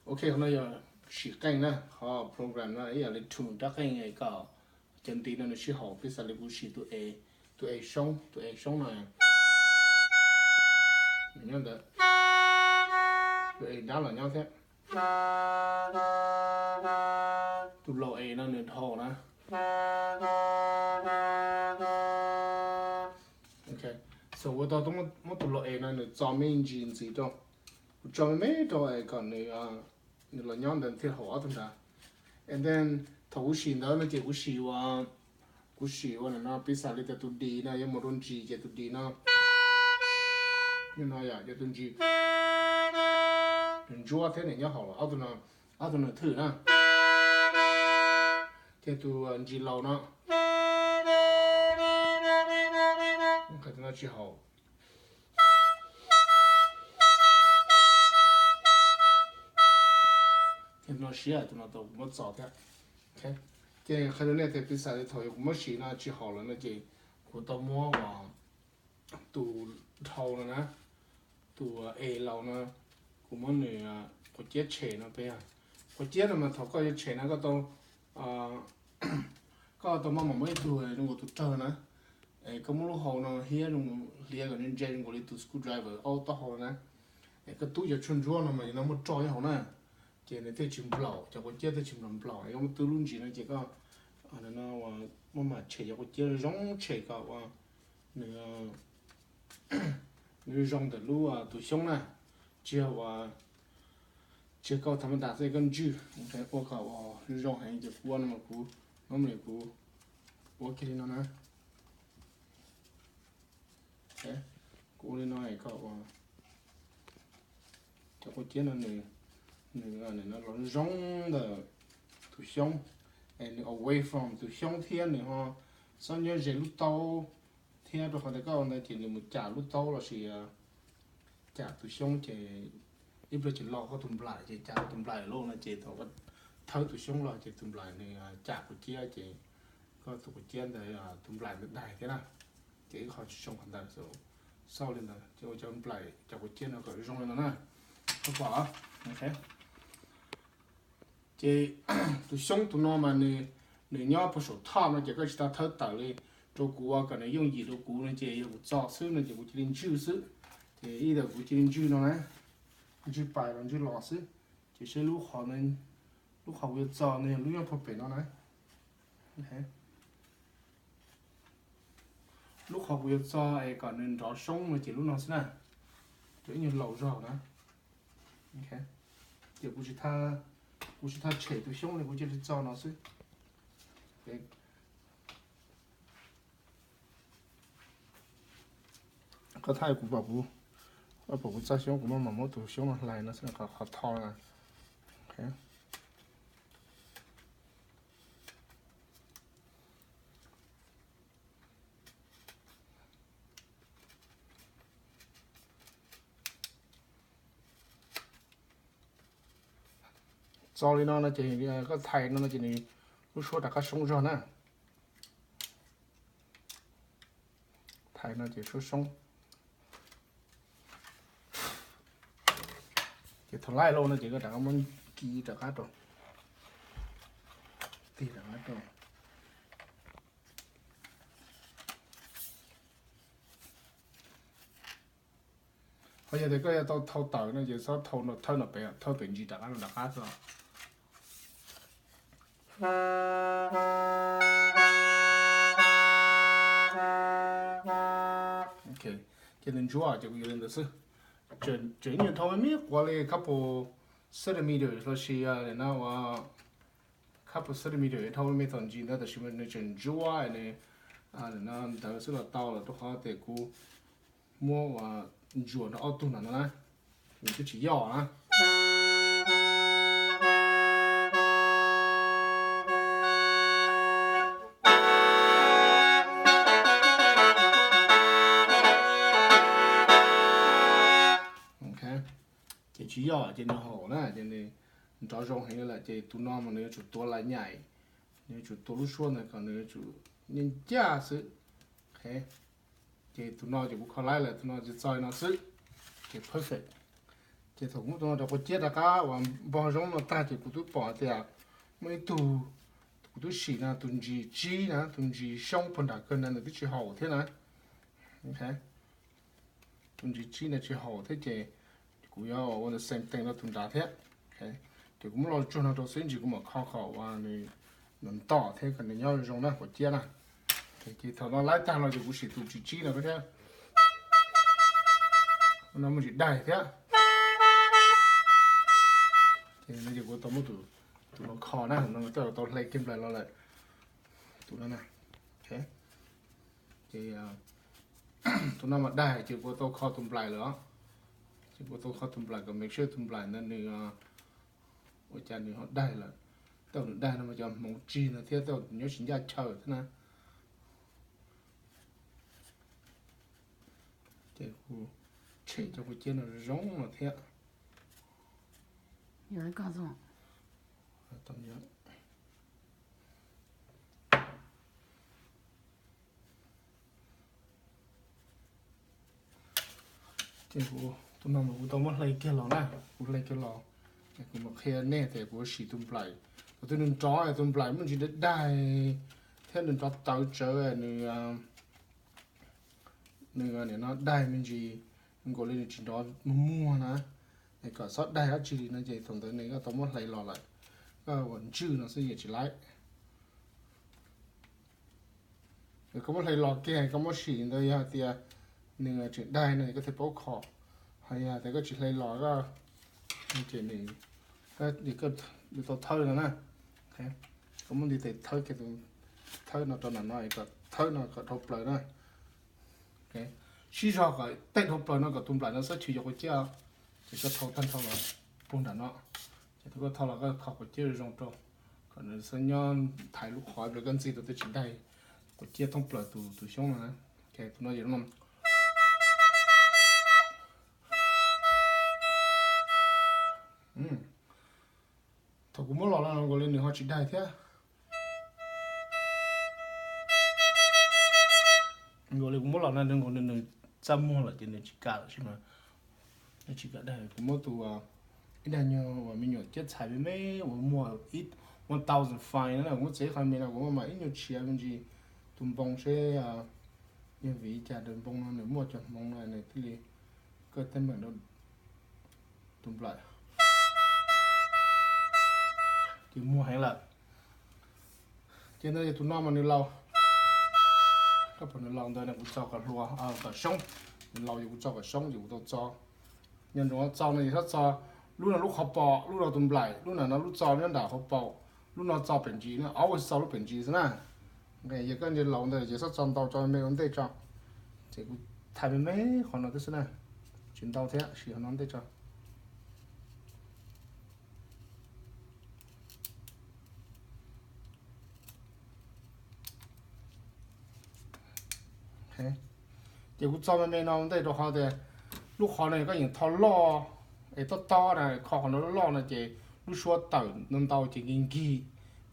Ok, qhov no yog sim qeej na, qhov program no ib yam li tune rab qeej kom cov ntiv no nws sib haum, piv xam li kuv sim tus A, tus A xyoob, tus A xyoob no, nws nyob ntawd, tus A dab los nyob thiab, tus low A no nws dhau na. Ok, so ua tau muab tus low A no nws txo me ntsis ntxiv rau, kuv tso me me rau kom nws, nws los nyob ntawd thiaj haum ob tug nrad. And then thaum kuv sim ntawd no ces kuv sim ua, kuv sim ua no, piv xam li tias tus D no yuav mus rau ntsis ces tus D no, no yog tus ntsis, nws ntsuab thiab nws nyob haum ob tug no, ob tug no thwm na. Ces tus ntsis laus no, tus no tsis haum. Ces no siab, tus no tau kuv muab txo thiab. Ces qhia rau nej tias piv xam li thaum kuv muab sim no tsis haum lawm no ces kuv tau muab uas tus dhau no na, tus A laus no, kuv muab nws quav ciab tshem no peb, quav ciab no mas thaum koj yuav tshem no koj tau, koj tau maj mam muab ib tug zoo nkaus tus rawg na, es koj muab lub hau no hiab zoo, hliav kom ntse zoo nkaus li tus screwdriver aub taub hau na, es koj tub cov tshuaj ntsuab no mas no muaj roj nyob hauv na, ces nws thiaj tsis nplaum, cov quav ciab thiaj tsis nplaum nplaum. Koj muab tub lub ntsis no ces koj no muab mam tshem cov quav ciab zoo, tshem kom uas nws, nws zoo ntawm lub tus xyoob na, tsis yog uas, tsis yog koj thaum maj tas xwb koj ntswj, ua kom uas zoo heev ces kuv ua no mas kuv, no mas kuv ua kiag li no na. Kuv ua li no kom uas cov quav ciab no nws, nws, nws los zoo ntawm tus xyoob, es nws away from tus xyoob thiab nws ho txhob nyob ze lub taub, thiab rau qhov tias koj ua ntawd ces nws mus cam lub taub los sis cam tus xyoob ces ib pliag ces lo koj tus nplaim ces cam koj tus nplaim lawm no ces thaum koj thawb tus xyoob los ces tus nplaim nws cam quav ciab ces koj tus quav ciab ntawd, tus nplaim ntawd daig thiab na, ces ib qho tsis zoo qhov ntawd. Xauj li ntawd ces ua cov nplaim cov quav ciab no kom zoo li no na, koj pom. Ces tus xyoob tus no mas nws, nws nyob puag saum thoj no ces koj tsis tau thawb tawm li. Rau kuv ua kom nws yooj yim rau kuv no ces yog kuv txo xwb no ces kuv cia li ntswj xwb. Ces ib tawm kuv cia li ntswj no na, ntswj pais los ntswj los xwb. Ces saib lub qhov, lub qhov kuv yuav txo no yog lub nyob puag pem no na. Lub qhov kuv yuav txo es kom nws nrov xyoob no ces lub no xwb na, rau ib nyuag laus zog na. Ces kuv tsis, kuv tsis tau tshem tus xyoob li, kuv cia li txo no xwb. Koj thaij kuv pom kuv, koj pom kuv txo xyoob kuv maj mam muab tus xyoob no hlais no xwb qhov tho na. Txo li no no ces koj thais no no ces nws lub suab rov qab soob zog na. Thais no ces suab soob. Ces thaum laij lauj no ces koj rov qab muab kiv rov qab rau, tig rov qab rau. Ho yog tias koj yuav tau thau tawm no ces txhob thau no, thawb no pem, thawb pem ntsis rov qab no rov qab xwb. Ces nws ntsuab ces kuv yuav li ntawd xwb. Tseem ib nyuag dhau me me quav li couple centimeter los sis no ua couple centimeter dhau me thaum ntsis ntawd tab sis mas nws tseem ntsuab, nws ntawd xwb los tau lawm rau qhov tias kuv muab ua ntsuas nrog ob tug no na, nws twb tsis yoj na. Ces tsis yoj ces nws haum na, ces nws nrov zoo heev li lawm ces tus no mas nws yuav tsum tuav lais nyaim, nws yuav tsum tuav lub suab ntawd kom nws yuav tsum nyob ncaj xwb. Ces tus no ces kuv kho laib lawm, tus no ces txo li no xwb, ces perfect. Ces thaum kuv muab tus no rau quav ciab rov qab uas npog zoo no tag ces kuv twb pom tias muaj ib tug, kuv twb sim no tus ntsis tsib na, tus ntsis xyoob puag nram kawg na nws twb tsis haum thiab na. Tus ntsis tsib no tsis haum thiab ces kuv yuav ua the same thing rau tus nrad thiab. Ces kuv muab los tsuag no rau xwb, ntsis kuv mam kho kom uas nws ntom thiab kom nws nyob zoo na, quav ciab na. Ces thaum no laib tag los ces kuv sim tus ntsis tsib no thiab. No muaj ntsis daig thiab. Ces no ces kuv tau muab tus, tus no kho na, no tej zaum tau hle kiag nplaim los lawm. Tus no na. Ces tus no mas daig ces kuv tau kho tus nplaim lawm os. Ces kuv tau kho tus nplaim kom make sure tus nplaim ntawd nws ua cas nws ho daig lawm. Tej zaum nws daig no mas cov hmoov tsig ntawd thiab tej zaum nyob tsis ncaj chaw thiab na. Ces kuv tshem cov quav ciab no zoo no thiab. Ces kuv tus no mas kuv tau muab hle kiag los na, kuv hle kiag los. Kuv mam qhia nej tias kuv sim tus nplaim, tus twg nws nrov tus nplaim muaj ntsis daig daig thiab nws nrov tawv tsawv, nws, nws nim no daig me ntsis, nkaus li nws tsis nrov muag muag na, es kom txhob daig dab tsi li no ces thaum ntawd nws koj tau muab hle los lawm, koj ua ntswj no xwb yeej tsis laib. Koj muab hle los kiag koj muab sim ntawd yog hais tias nws tseem daig no koj thiaj paub kho, ho yog hais tias koj tsis hle los koj, ces nws, koj yuav tau thawb no na. Koj muab ntiv tes thawb kiag, thawb no rau nram no, thawb no kom dhau plaws na. Sib zog kom tej dhau plaws no kom tus nplaim no xab chwv yog quav ciab, ces koj thau tag nrho los puag nram no. Ces thaum koj thau los koj kho quav ciab zoo rau, kom nws xab nyob thaiv lub qhov ib pliag koj ntxig rau tej tsis daig, quav ciab thoob plaws tus, tus xyoob no na. Tus no yog no. Thaum kuv muab los no nkaus li nws ho tsis daig thiab. Nkaus li kuv muab los no nkaus li nws txaj muag lawm ces nws tsis kam lawm, tsis kam daig. Kuv muab tus, ib daig nyuag uas me nyuam ciab txhais me me uas muaj one thousand fine na, kuv muab txiav ib qho me no kuv muab mas ib nyuag tshiav me ntsis tus npoo seb, yog vim li cas daim npoo no nws muaj cov hmoov no nws thiaj li, koj teeb meem rau tus nplaim. Ces muag heev lawm. Ces ntawd tus no mas nws laus, koj pom nws laus ntawd kuv txo kom hluas, kom soob. Nws laus ces kuv txo kom soob ces kuv tau txo. Nyob nroos txo no ces txhob txo, lub no lub qhov pom, lub no tus nplaim, lub no no lub txo nyob nram hauv paus, lub no txo pem ntsis, always txo lub pem ntsis xwb na. Yog koj ntsia laus ntawd ces txhob txo ntau, tso me ua ntej tso. Ces kuv thaij me me qhov no twb xwb na, tsis ntau thiab, sim qhov no ntej tso. Ces kuv txo me me no ua ntej rau qhov tias lub qhov no koj yeem tho loj es tob tob na, kho qhov no loj loj no ces lub suab tawm ntau ntau ces nkig nkig,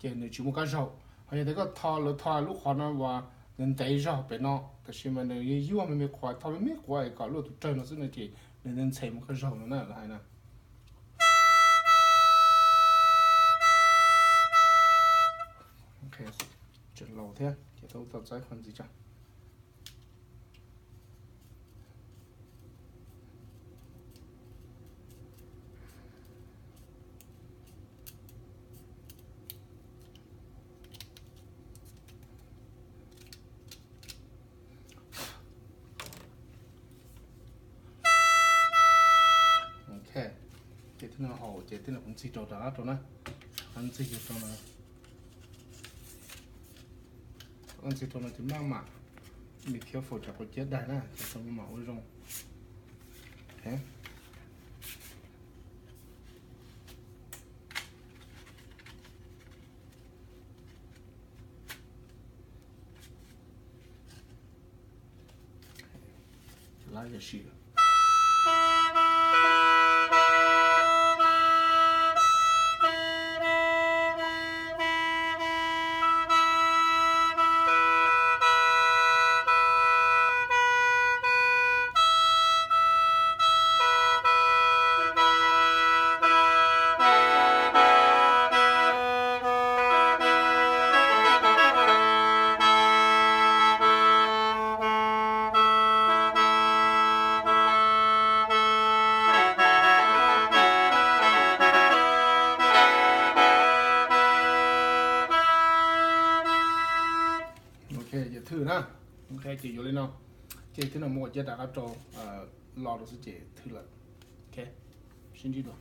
ces nws tsis muaj kab zaug. Ho yog tias koj tho, lawv tho lub qhov no uas ntev ntev zog pem no, tab sis mas nws yuag me me quav, tho me me quav es kom luaj tus rawg no xwb no ces nws ntxhe mus kab zaug no na lawv hais na. Tseem laus thiab ces tau txo ib qho ntxiv tso. Ok, ces tib no haum ces tib no kuv ntxig rau rov qab rau na, ntxig rau no, ntxig rau no ces maj mam be careful tsam quav ciab daig na, ces tau maj mam ua zoo. Lab yam sim. Ok, ces yuav li no, ces twb no mus ua cia rov qab rau los rau xwb ces thwj lawm. Ok, sib ntsib dua.